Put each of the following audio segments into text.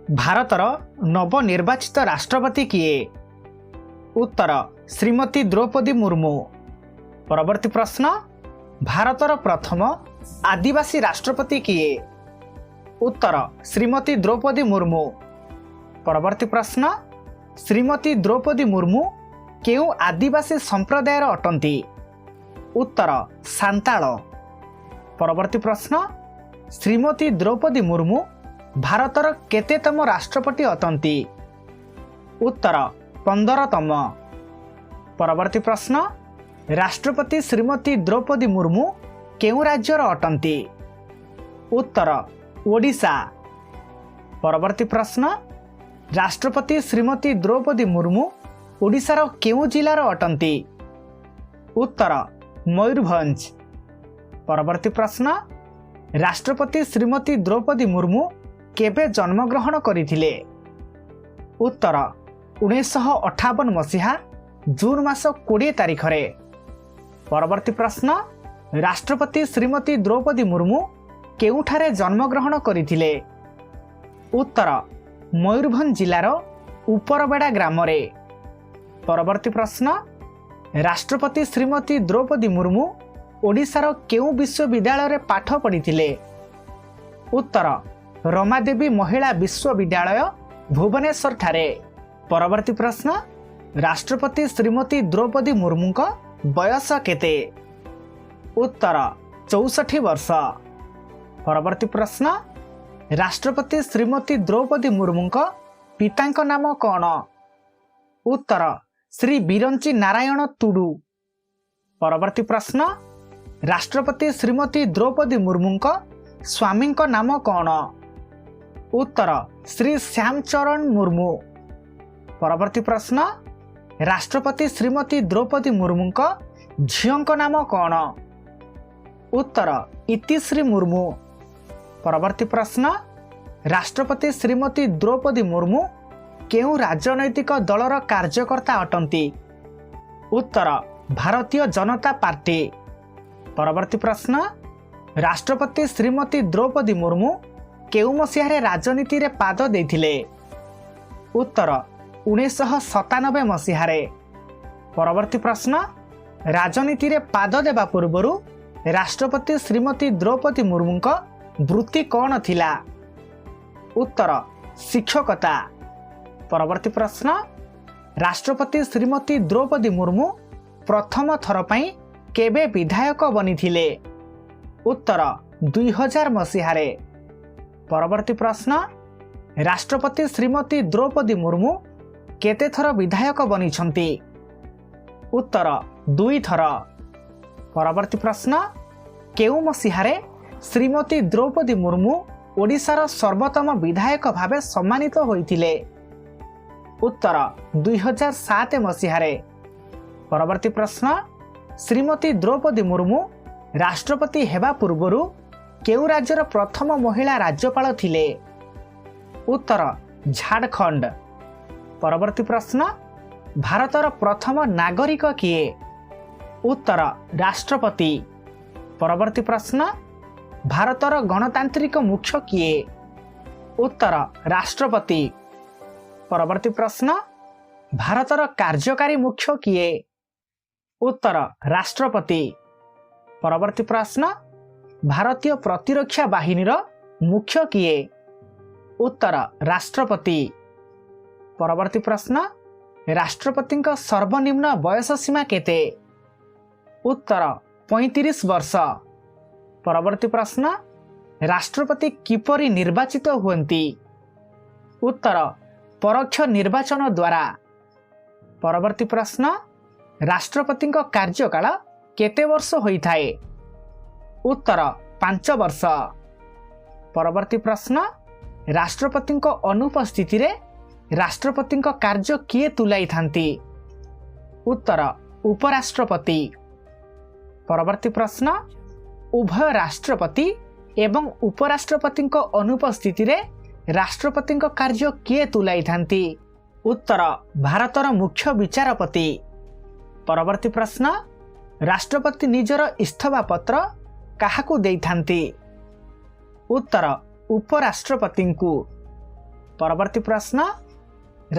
ଭାରତର ନବନିର୍ବାଚିତ ରାଷ୍ଟ୍ରପତି କିଏ? ଉତ୍ତର, ଶ୍ରୀମତୀ ଦ୍ରୌପଦୀ ମୁର୍ମୁ। ପରବର୍ତ୍ତୀ ପ୍ରଶ୍ନ, ଭାରତର ପ୍ରଥମ ଆଦିବାସୀ ରାଷ୍ଟ୍ରପତି କିଏ? ଉତ୍ତର, ଶ୍ରୀମତୀ ଦ୍ରୌପଦୀ ମୁର୍ମୁ। ପରବର୍ତ୍ତୀ ପ୍ରଶ୍ନ, ଶ୍ରୀମତୀ ଦ୍ରୌପଦୀ ମୁର୍ମୁ କେଉଁ ଆଦିବାସୀ ସମ୍ପ୍ରଦାୟର ଅଟନ୍ତି? ଉତ୍ତର, ସାନ୍ତାଳ। ପରବର୍ତ୍ତୀ ପ୍ରଶ୍ନ, ଶ୍ରୀମତୀ ଦ୍ରୌପଦୀ ମୁର୍ମୁ ଭାରତର କେତେତମ ରାଷ୍ଟ୍ରପତି ଅଟନ୍ତି? ଉତ୍ତର, 15ତମ। ପରବର୍ତ୍ତୀ ପ୍ରଶ୍ନ, ରାଷ୍ଟ୍ରପତି ଶ୍ରୀମତୀ ଦ୍ରୌପଦୀ ମୁର୍ମୁ କେଉଁ ରାଜ୍ୟର ଅଟନ୍ତି? ଉତ୍ତର, ଓଡ଼ିଶା। ପରବର୍ତ୍ତୀ ପ୍ରଶ୍ନ, ରାଷ୍ଟ୍ରପତି ଶ୍ରୀମତୀ ଦ୍ରୌପଦୀ ମୁର୍ମୁ ଓଡ଼ିଶାର କେଉଁ ଜିଲ୍ଲାର ଅଟନ୍ତି? ଉତ୍ତର, ମୟୂରଭଞ୍ଜ। ପରବର୍ତ୍ତୀ ପ୍ରଶ୍ନ, ରାଷ୍ଟ୍ରପତି ଶ୍ରୀମତୀ ଦ୍ରୌପଦୀ ମୁର୍ମୁ କେବେ ଜନ୍ମଗ୍ରହଣ କରିଥିଲେ? ଉତ୍ତର, 1958 ମସିହା ଜୁନ୍ ମାସ 20 ତାରିଖରେ। ପରବର୍ତ୍ତୀ ପ୍ରଶ୍ନ, ରାଷ୍ଟ୍ରପତି ଶ୍ରୀମତୀ ଦ୍ରୌପଦୀ ମୁର୍ମୁ କେଉଁଠାରେ ଜନ୍ମଗ୍ରହଣ କରିଥିଲେ? ଉତ୍ତର, ମୟୂରଭଞ୍ଜ ଜିଲ୍ଲାର ଉପରବେଡ଼ା ଗ୍ରାମରେ। ପରବର୍ତ୍ତୀ ପ୍ରଶ୍ନ, ରାଷ୍ଟ୍ରପତି ଶ୍ରୀମତୀ ଦ୍ରୌପଦୀ ମୁର୍ମୁ ଓଡ଼ିଶାର କେଉଁ ବିଶ୍ୱବିଦ୍ୟାଳୟରେ ପାଠ ପଢ଼ିଥିଲେ? ଉତ୍ତର, ରମାଦେବୀ ମହିଳା ବିଶ୍ୱବିଦ୍ୟାଳୟ, ଭୁବନେଶ୍ୱରଠାରେ। ପରବର୍ତ୍ତୀ ପ୍ରଶ୍ନ, ରାଷ୍ଟ୍ରପତି ଶ୍ରୀମତୀ ଦ୍ରୌପଦୀ ମୁର୍ମୁଙ୍କ ବୟସ କେତେ? ଉତ୍ତର, 64 ବର୍ଷ। ପରବର୍ତ୍ତୀ ପ୍ରଶ୍ନ, ରାଷ୍ଟ୍ରପତି ଶ୍ରୀମତୀ ଦ୍ରୌପଦୀ ମୁର୍ମୁଙ୍କ ପିତାଙ୍କ ନାମ କ'ଣ? ଉତ୍ତର, ଶ୍ରୀ ବିରଞ୍ଚି ନାରାୟଣ ତୁଡୁ। ପରବର୍ତ୍ତୀ ପ୍ରଶ୍ନ, ରାଷ୍ଟ୍ରପତି ଶ୍ରୀମତୀ ଦ୍ରୌପଦୀ ମୁର୍ମୁଙ୍କ ସ୍ୱାମୀଙ୍କ ନାମ କ'ଣ? ଉତ୍ତର, ଶ୍ରୀ ଶ୍ୟାମଚରଣ ମୁର୍ମୁ। ପରବର୍ତ୍ତୀ ପ୍ରଶ୍ନ, ରାଷ୍ଟ୍ରପତି ଶ୍ରୀମତୀ ଦ୍ରୌପଦୀ ମୁର୍ମୁଙ୍କ ଝିଅଙ୍କ ନାମ କ'ଣ? ଉତ୍ତର, ଇତିଶ୍ରୀ ମୁର୍ମୁ। ପରବର୍ତ୍ତୀ ପ୍ରଶ୍ନ, ରାଷ୍ଟ୍ରପତି ଶ୍ରୀମତୀ ଦ୍ରୌପଦୀ ମୁର୍ମୁ କେଉଁ ରାଜନୈତିକ ଦଳର କାର୍ଯ୍ୟକର୍ତ୍ତା ଅଟନ୍ତି? ଉତ୍ତର, ଭାରତୀୟ ଜନତା ପାର୍ଟି। ପରବର୍ତ୍ତୀ ପ୍ରଶ୍ନ, ରାଷ୍ଟ୍ରପତି ଶ୍ରୀମତୀ ଦ୍ରୌପଦୀ ମୁର୍ମୁ କେଉଁ ମସିହାରେ ରାଜନୀତିରେ ପାଦ ଦେଇଥିଲେ? ଉତ୍ତର, 1997 ମସିହାରେ। ପରବର୍ତ୍ତୀ ପ୍ରଶ୍ନ, ରାଜନୀତିରେ ପାଦ ଦେବା ପୂର୍ବରୁ ରାଷ୍ଟ୍ରପତି ଶ୍ରୀମତୀ ଦ୍ରୌପଦୀ ମୁର୍ମୁଙ୍କ ବୃତ୍ତି କ'ଣ ଥିଲା? ଉତ୍ତର, ଶିକ୍ଷକତା। ପରବର୍ତ୍ତୀ ପ୍ରଶ୍ନ, ରାଷ୍ଟ୍ରପତି ଶ୍ରୀମତୀ ଦ୍ରୌପଦୀ ମୁର୍ମୁ ପ୍ରଥମ ଥର ପାଇଁ କେବେ ବିଧାୟକ ବନିଥିଲେ? ଉତ୍ତର, 2000 ମସିହାରେ। ପରବର୍ତ୍ତୀ ପ୍ରଶ୍ନ, ରାଷ୍ଟ୍ରପତି ଶ୍ରୀମତୀ ଦ୍ରୌପଦୀ ମୁର୍ମୁ କେତେଥର ବିଧାୟକ ବନିଛନ୍ତି? ଉତ୍ତର, ଦୁଇଥର। ପରବର୍ତ୍ତୀ ପ୍ରଶ୍ନ, କେଉଁ ମସିହାରେ ଶ୍ରୀମତୀ ଦ୍ରୌପଦୀ ମୁର୍ମୁ ଓଡ଼ିଶାର ସର୍ବୋତ୍ତମ ବିଧାୟକ ଭାବେ ସମ୍ମାନିତ ହୋଇଥିଲେ? ଉତ୍ତର, 2007 ମସିହାରେ। ପରବର୍ତ୍ତୀ ପ୍ରଶ୍ନ, ଶ୍ରୀମତୀ ଦ୍ରୌପଦୀ ମୁର୍ମୁ ରାଷ୍ଟ୍ରପତି ହେବା ପୂର୍ବରୁ କେଉଁ ରାଜ୍ୟର ପ୍ରଥମ ମହିଳା ରାଜ୍ୟପାଳ ଥିଲେ? ଉତ୍ତର, ଝାଡ଼ଖଣ୍ଡ। ପରବର୍ତ୍ତୀ ପ୍ରଶ୍ନ, ଭାରତର ପ୍ରଥମ ନାଗରିକ କିଏ? ଉତ୍ତର, ରାଷ୍ଟ୍ରପତି। ପରବର୍ତ୍ତୀ ପ୍ରଶ୍ନ, ଭାରତର ଗଣତାନ୍ତ୍ରିକ ମୁଖ୍ୟ କିଏ? ଉତ୍ତର, ରାଷ୍ଟ୍ରପତି। ପରବର୍ତ୍ତୀ ପ୍ରଶ୍ନ, ଭାରତର କାର୍ଯ୍ୟକାରୀ ମୁଖ୍ୟ କିଏ? ଉତ୍ତର, ରାଷ୍ଟ୍ରପତି। ପରବର୍ତ୍ତୀ ପ୍ରଶ୍ନ, ଭାରତୀୟ ପ୍ରତିରକ୍ଷା ବାହିନୀର ମୁଖ୍ୟ କିଏ? ଉତ୍ତର, ରାଷ୍ଟ୍ରପତି। ପରବର୍ତ୍ତୀ ପ୍ରଶ୍ନ, ରାଷ୍ଟ୍ରପତିଙ୍କ ସର୍ବନିମ୍ନ ବୟସ ସୀମା କେତେ? ଉତ୍ତର, 35 ବର୍ଷ। ପରବର୍ତ୍ତୀ ପ୍ରଶ୍ନ, ରାଷ୍ଟ୍ରପତି କିପରି ନିର୍ବାଚିତ ହୁଅନ୍ତି? ଉତ୍ତର, ପରୋକ୍ଷ ନିର୍ବାଚନ ଦ୍ୱାରା। ପରବର୍ତ୍ତୀ ପ୍ରଶ୍ନ, ରାଷ୍ଟ୍ରପତିଙ୍କ କାର୍ଯ୍ୟକାଳ କେତେ ବର୍ଷ ହୋଇଥାଏ? ଉତ୍ତର, 5 ବର୍ଷ। ପରବର୍ତ୍ତୀ ପ୍ରଶ୍ନ, ରାଷ୍ଟ୍ରପତିଙ୍କ ଅନୁପସ୍ଥିତିରେ ରାଷ୍ଟ୍ରପତିଙ୍କ କାର୍ଯ୍ୟ କିଏ ତୁଲାଇଥାନ୍ତି? ଉତ୍ତର, ଉପରାଷ୍ଟ୍ରପତି। ପରବର୍ତ୍ତୀ ପ୍ରଶ୍ନ, ଉଭୟ ରାଷ୍ଟ୍ରପତି ଏବଂ ଉପରାଷ୍ଟ୍ରପତିଙ୍କ ଅନୁପସ୍ଥିତିରେ ରାଷ୍ଟ୍ରପତିଙ୍କ କାର୍ଯ୍ୟ କିଏ ତୁଲାଇଥାନ୍ତି? ଉତ୍ତର, ଭାରତର ମୁଖ୍ୟ ବିଚାରପତି। ପରବର୍ତ୍ତୀ ପ୍ରଶ୍ନ, ରାଷ୍ଟ୍ରପତି ନିଜର ଇସ୍ତଫା ପତ୍ର କାହାକୁ ଦେଇଥାନ୍ତି? ଉତ୍ତର, ଉପରାଷ୍ଟ୍ରପତିଙ୍କୁ। ପରବର୍ତ୍ତୀ ପ୍ରଶ୍ନ,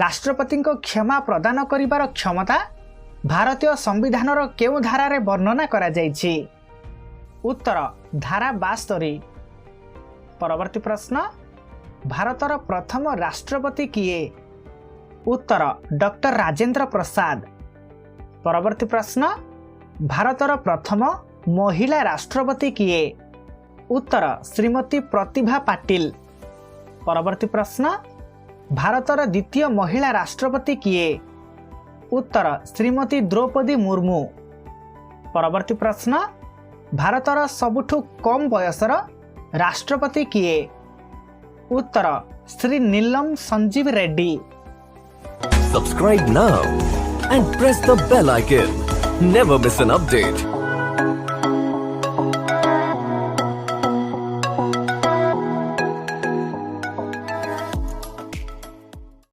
ରାଷ୍ଟ୍ରପତିଙ୍କ କ୍ଷମା ପ୍ରଦାନ କରିବାର କ୍ଷମତା ଭାରତୀୟ ସମ୍ବିଧାନର କେଉଁ ଧାରାରେ ବର୍ଣ୍ଣନା କରାଯାଇଛି? ଉତ୍ତର, ଧାରା 72। ପରବର୍ତ୍ତୀ ପ୍ରଶ୍ନ, ଭାରତର ପ୍ରଥମ ରାଷ୍ଟ୍ରପତି କିଏ? ଉତ୍ତର, ଡକ୍ଟର ରାଜେନ୍ଦ୍ର ପ୍ରସାଦ। ପରବର୍ତ୍ତୀ ପ୍ରଶ୍ନ, ଭାରତର ପ୍ରଥମ ମହିଳା ରାଷ୍ଟ୍ରପତି କିଏ? ଉତ୍ତର, ଶ୍ରୀମତୀ ପ୍ରତିଭା ପାଟିଲ। ପରବର୍ତ୍ତୀ ପ୍ରଶ୍ନ, ଭାରତର ଦ୍ୱିତୀୟ ମହିଳା ରାଷ୍ଟ୍ରପତି କିଏ? ଉତ୍ତର, ଶ୍ରୀମତୀ ଦ୍ରୌପଦୀ ମୁର୍ମୁ। ପରବର୍ତ୍ତୀ ପ୍ରଶ୍ନ, ଭାରତର ସବୁଠୁ କମ୍ ବୟସର ରାଷ୍ଟ୍ରପତି କିଏ? ଉତ୍ତର, ଶ୍ରୀ ନୀଲମ Sanjeev Reddy. Subscribe now and press the bell icon. Never miss an update.